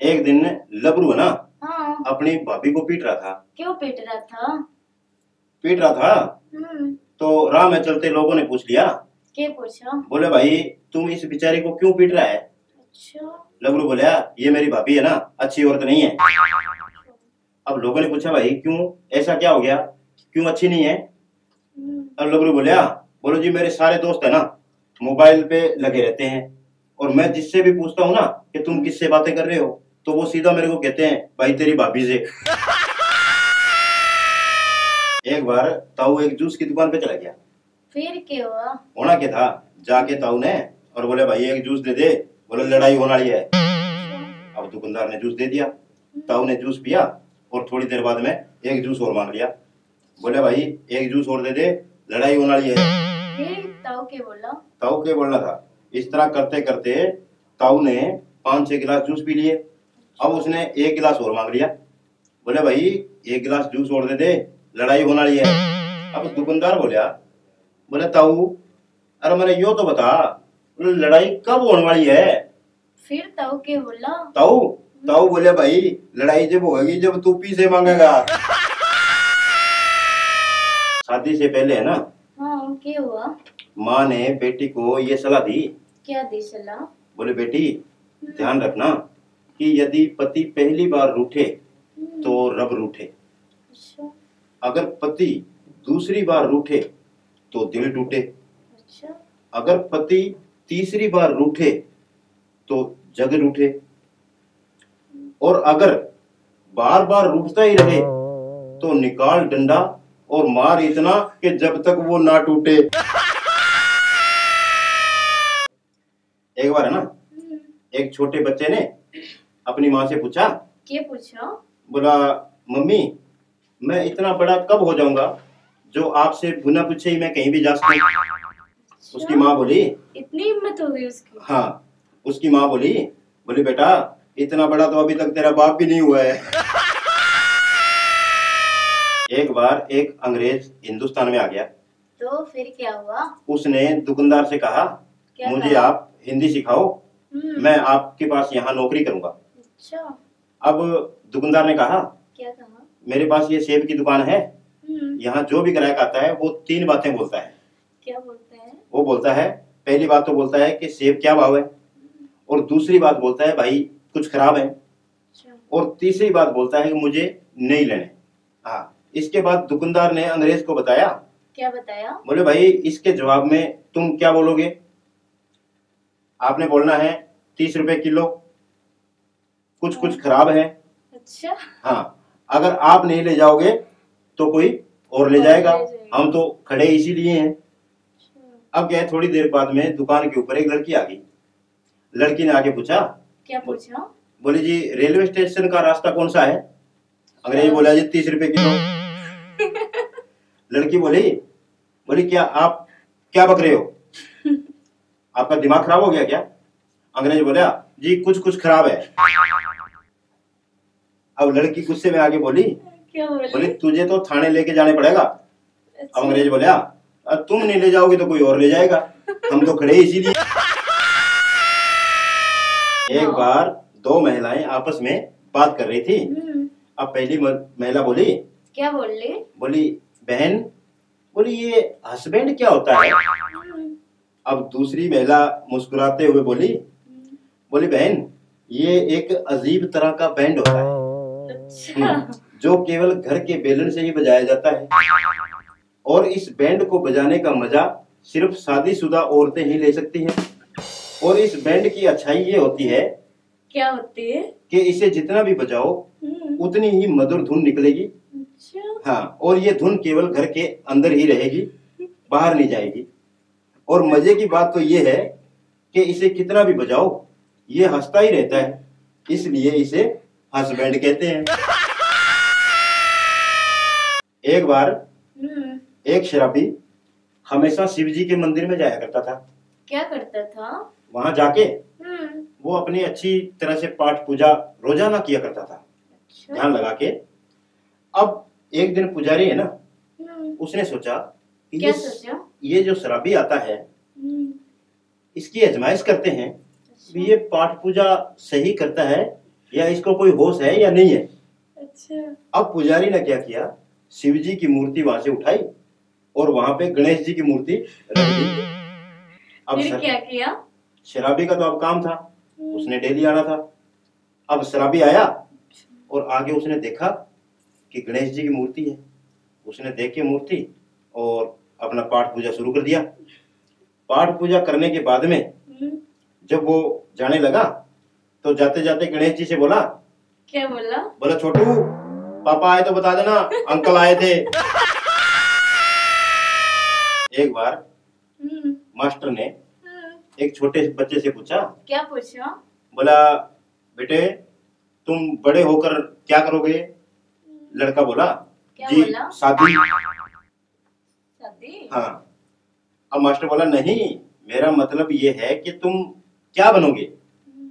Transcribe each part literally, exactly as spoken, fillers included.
एक दिन लबरू है ना, हाँ। अपनी भाभी को पीट रहा था। क्यों पीट रहा था? पीट रहा था। हम्म। तो राह में चलते लोगों ने पूछ लिया। क्या पूछा? बोले, "भाई, तुम इस बेचारी को क्यों पीट रहा है?" अच्छा। लबरू बोला, "ये मेरी भाभी है ना, अच्छी औरत नहीं है।" अब लोगों ने पूछा, "भाई, क्यों, ऐसा क्या हो गया, क्यों अच्छी नहीं है?" हम्म। अब लबरू बोला, "बोलो जी, मेरे सारे दोस्त है ना, मोबाइल पे लगे रहते हैं, और मैं जिससे भी पूछता हूँ ना कि तुम किससे बातें कर रहे हो, तो वो सीधा मेरे को कहते हैं, 'भाई, तेरी भाभी से।'" एक बार ताऊ एक जूस की दुकान पे चला गया। फिर क्या हुआ? होना क्या था, जाके ताऊ ने और बोले, "भाई, एक जूस दे दे।" बोले, "लड़ाई होने वाली है।" अच्छा। अब दुकानदार ने जूस दे दिया। हम्म। ताऊ ने जूस पिया और थोड़ी देर बाद में एक जूस और मांग लिया। बोले, "भाई, एक जूस और दे दे, लड़ाई होने वाली है।" फिर ताऊ के बोला? ताऊ के बोलना था। इस तरह करते करते ताऊ ने पांच छह गिलास जूस पी लिए। अब उसने एक गिलास और मांग लिया। बोले, "भाई, एक गिलास जूस और दे दे, लड़ाई होने वाली है।" अब दुकानदार बोला, बोले, "ताऊ, अरे, मैंने यो तो बता, बोले, लड़ाई कब होने वाली है?" फिर ताऊ के बोला? ताऊ, ताऊ बोले, "भाई, लड़ाई जब होगी, जब तू पीसे मांगेगा।" शादी से पहले है ना, हाँ, क्या हुआ? माँ ने बेटी को ये सलाह दी। क्या दी सलाह? बोले, "बेटी, हम्म। ध्यान रखना कि यदि पति पहली बार रूठे, हम्म। तो रब रूठे। अच्छा। अगर पति दूसरी बार रूठे, तो दिल टूटे। अच्छा। अगर पति तीसरी बार रूठे, तो जग रूठे। और अगर बार बार रूठता ही रहे, तो निकाल डंडा और मार इतना कि जब तक वो ना टूटे।" एक बार है ना, हम्म। एक छोटे बच्चे ने अपनी माँ से पूछा। क्या पूछा? बोला, "मम्मी, मैं इतना बड़ा कब हो जाऊंगा जो आपसे बिना पूछे ही मैं कहीं भी जा सकूं?" अच्छा। उसकी माँ बोली, इतनी हिम्मत हो गई उसकी? हाँ, उसकी माँ बोली, बोली, "बेटा, इतना बड़ा तो अभी तक तेरा बाप भी नहीं हुआ है।" एक बार एक अंग्रेज हिंदुस्तान में आ गया। तो फिर क्या हुआ? उसने दुकानदार से कहा, क्या "मुझे कहा? आप हिंदी सिखाओ, हम्म। मैं आपके पास यहाँ नौकरी करूंगा।" अच्छा। अब दुकानदार ने कहा, क्या कहा? "मेरे पास ये सेब की दुकान है, हम्म। यहाँ जो भी ग्राहक आता है, वो तीन बातें बोलता है।" क्या बोलता है? वो बोलता है, पहली बात तो बोलता है कि सेब क्या भाव है, हम्म। और दूसरी बात बोलता है, "भाई, कुछ खराब है।" अच्छा। और तीसरी बात बोलता है कि "मुझे नहीं लेने।" हाँ, इसके बाद दुकानदार ने अंग्रेज को बताया। क्या बताया? बोले, "भाई, इसके जवाब में तुम क्या बोलोगे? आपने बोलना है तीस रुपए किलो, कुछ कुछ हाँ। खराब है।" अच्छा। हाँ, अगर आप नहीं ले जाओगे तो कोई और ले और जाएगा। ले जाएगा। हम तो खड़े इसीलिए हैं। अच्छा। अब क्या है, थोड़ी देर बाद में दुकान के ऊपर एक लड़की आ गई। लड़की ने आके पूछा, क्या बो-, पूछा? बोली, "जी, रेलवे स्टेशन का रास्ता कौन सा है?" अंग्रेज हाँ। बोला, "जी, तीस रुपए किलो।" लड़की बोली, बोली, "क्या आप क्या बक रहे हो? आपका दिमाग खराब हो गया क्या?" अंग्रेज बोला, "जी, कुछ कुछ खराब है।" अब लड़की गुस्से में आके बोली, क्या बोली? बोली, "तुझे तो थाने लेके जाने पड़ेगा।" अच्छा। अब अंग्रेज बोला, "अब तुम नहीं ले जाओगे तो कोई और ले जाएगा, हम तो खड़े इसीलिए।" एक हाँ। बार दो महिलाएं आपस में बात कर रही थी। हम्म। अब पहली म-, महिला बोली, क्या बोल रही? बोली, "बहन," बोली, "ये हस्बैंड क्या होता है?" हम्म। अब दूसरी महिला मुस्कुराते हुए बोली, हम्म। बोली, "बहन, ये एक अजीब तरह का बैंड होता है, अच्छा। हम्म, जो केवल घर के बेलन से ही बजाया जाता है, और इस बैंड को बजाने का मजा सिर्फ शादीशुदा औरतें ही ले सकती हैं, और इस बैंड की अच्छाई ये होती है," क्या होती है? "कि इसे जितना भी बजाओ, हम्म। उतनी ही मधुर धुन निकलेगी। अच्छा। हाँ, और ये धुन केवल घर के अंदर ही रहेगी, बाहर नहीं जाएगी। और मजे की बात तो ये है कि इसे कितना भी बजाओ, ये हंसता ही रहता है, इसलिए इसे हस्बैंड कहते हैं।" एक बार हम्म। एक शराबी हमेशा शिव जी के मंदिर में जाया करता था। क्या करता था? वहां जाके हम्म। वो अपनी अच्छी तरह से पाठ पूजा रोजाना किया करता था, अच्छा। ध्यान लगा के। अब एक दिन पुजारी है ना, हम्म। उसने सोचा कि क्या ये स-, सोचा? ये जो शराबी आता है, हम्म। इसकी आजमाइश करते हैं, अच्छा। भी ये पाठ पूजा सही करता है या इसको कोई होश है या नहीं है? अच्छा। अब पुजारी ने क्या किया, शिव जी की मूर्ति वहां से उठाई और वहां पे गणेश जी की मूर्ति रख दी। अब फिर शर- क्या किया? शराबी का तो अब काम था, हम्म। उसने डेली आना था। अब शराबी आया और आके उसने देखा कि गणेश जी की मूर्ति है। उसने देख के मूर्ति और अपना पाठ पूजा शुरू कर दिया। पाठ पूजा करने के बाद में हम्म। जब वो जाने लगा तो जाते जाते गणेश जी से बोला, क्या बोला? बोला, "छोटू, पापा आए तो बता देना, अंकल आए थे।" एक बार हम्म। मास्टर ने हम्म। एक छोटे बच्चे से पूछा, क्या पूछा? बोला, "बेटे, तुम बड़े होकर क्या करोगे?" हम्म। लड़का बोला, क्या "जी, बोला? शादी।" शादी? हाँ। अब मास्टर बोला, "नहीं, मेरा मतलब ये है कि तुम क्या बनोगे?" हम्म।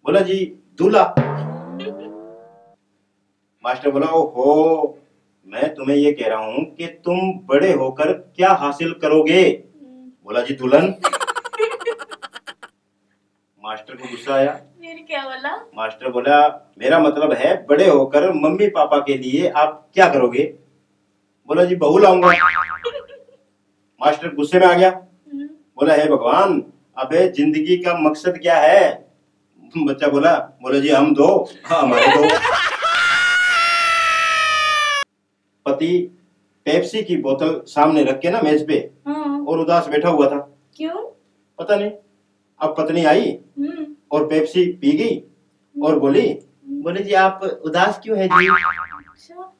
बोला, "जी, दूल्हा।" मास्टर बोला, "ओहो, मैं तुम्हें ये कह रहा हूँ कि तुम बड़े होकर क्या हासिल करोगे?" हम्म। बोला, "जी, दुल्हन।" मास्टर को गुस्सा आया। फिर क्या बोला? मास्टर बोला, "मेरा मतलब है, बड़े होकर मम्मी पापा के लिए आप क्या करोगे?" बोला, "जी, बहू लाऊंगा।" मास्टर गुस्से में आ गया, हम्म। बोला, "हे भगवान, अबे जिंदगी का मकसद क्या है?" बच्चा बोला, बोला, "जी, हम दो, हाँ, हमारे दो।" पति पेप्सी की बोतल सामने रख के ना मेज पे हाँ। और उदास बैठा हुआ था। क्यों? पता नहीं। अब पत्नी आई हम्म। और पेप्सी पी गई और हम्म। बोली, हम्म। बोली, "जी, आप उदास क्यों हैं जी?" अच्छा।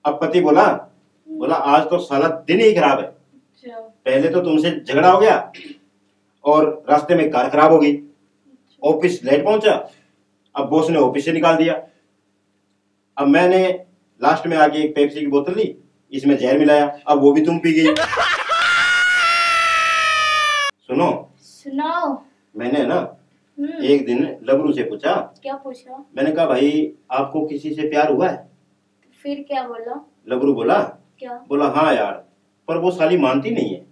अब पति बोला, हम्म। बोला, "आज तो साला दिन ही खराब है। अच्छा। पहले तो तुमसे झगड़ा हो गया और रास्ते में कार खराब हो गई, अच्छा। ऑफिस लेट पहुंचा, अब बॉस ने ऑफिस से निकाल दिया।" अब मैंने लास्ट में आके एक पेप्सी की बोतल ली, इसमें जहर मिलाया, अब वो भी तुम पी गई। सुनो, सुनाओ। मैंने ना हम्म। एक दिन लबरू से पूछा, क्या पूछा? मैंने कहा, "भाई, आपको किसी से प्यार हुआ है?" तो फिर क्या बोला? लबरू बोला, क्या? बोला, "हाँ यार, पर वो साली मानती नहीं है।"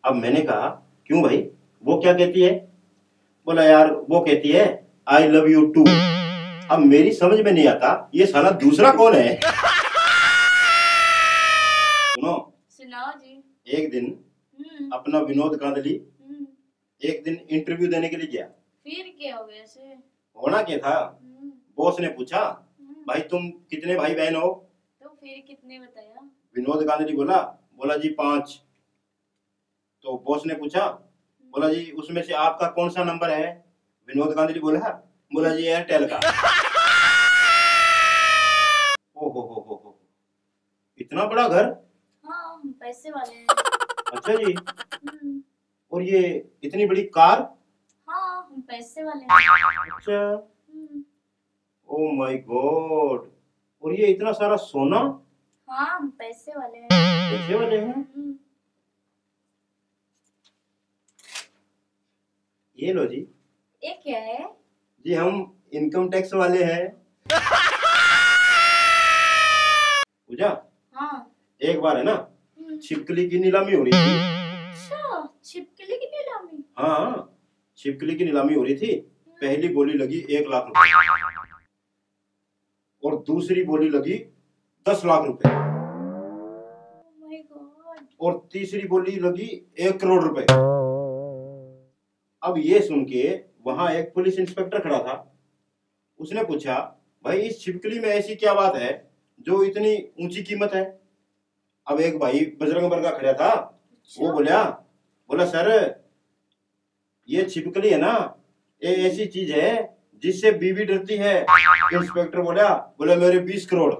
अब मैंने कहा, "क्यों भाई, वो क्या कहती है?" बोला, "यार, वो कहती है, I love you too।" अब मेरी समझ में नहीं आता, ये साला दूसरा कौन है? सुनो, सुनाओ जी। एक दिन हम्म। अपना विनोद कांदली हम्म। एक दिन इंटरव्यू देने के लिए गया। फिर क्या हो गया से? होना क्या था? हम्म। बॉस ने पूछा, हम्म। "भाई, तुम कितने भाई बहन हो?" तो फिर कितने बताया? विनोद कांदली बोला, बोला, "जी, पांच।" तो बॉस ने पूछा, बोला, "जी, उसमें से आपका कौन सा नंबर है?" विनोद कांदली बोला, बोला, "जी, एयरटेल का।" ओ हो हो हो हो, इतना बड़ा घर? हाँ, हम पैसे वाले हैं। अच्छा जी। हम्म। और ये इतनी बड़ी कार? हाँ, हम पैसे वाले हैं। अच्छा। हम्म। Oh my God, और ये इतना सारा सोना? हाँ, हम पैसे वाले हैं। पैसे वाले हैं? हम्म। ये लो जी। ये क्या है? जी, हम इनकम टैक्स वाले हैं। पूजा, हाँ। एक बार है ना, हम्म। छिपकली की नीलामी हो रही थी। अच्छा, छिपकली की नीलामी? हाँ, छिपकली की नीलामी हो रही थी। हम्म। पहली बोली लगी एक लाख रुपए और दूसरी बोली लगी दस लाख रुपए Oh my God। और तीसरी बोली लगी एक करोड़ रुपए। अब ये सुन के वहां एक पुलिस इंस्पेक्टर खड़ा था, उसने पूछा, "भाई, इस छिपकली में ऐसी क्या बात है जो इतनी ऊंची कीमत है?" अब एक भाई बजरंग बरगा खड़ा था, वो अच्छा। बोला, बोला, "सर, ये छिपकली है ना, ये ऐसी चीज है जिससे बीवी डरती है।" इंस्पेक्टर बोला, बोला, "मेरे बीस करोड़।"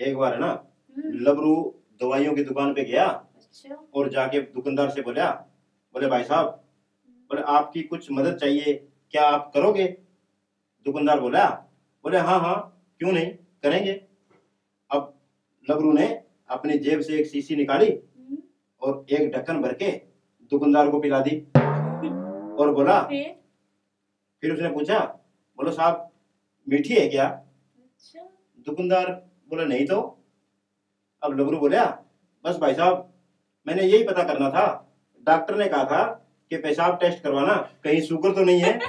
एक बार है ना, हम्म। लबरू दवाइयों की दुकान पे गया अच्छा। और जाके दुकानदार से बोला, बोले, "भाई साहब, बोले, आपकी कुछ मदद चाहिए, क्या आप करोगे?" दुकानदार बोला, बोले, "हाँ, हाँ, क्यों नहीं, करेंगे।" अब लबरू ने अपनी जेब से एक शीशी निकाली हम्म। और एक ढक्कन भर के दुकानदार को पिला दी और बोला, फिर? फिर उसने पूछा, बोलो, "साहब, मीठी है क्या?" अच्छा। दुकानदार बोला, "नहीं तो।" अब लबरू बोला, "बस भाई साहब, मैंने यही पता करना था, डॉक्टर ने कहा था कि पेशाब टेस्ट करवाना, कहीं शुगर तो नहीं है।"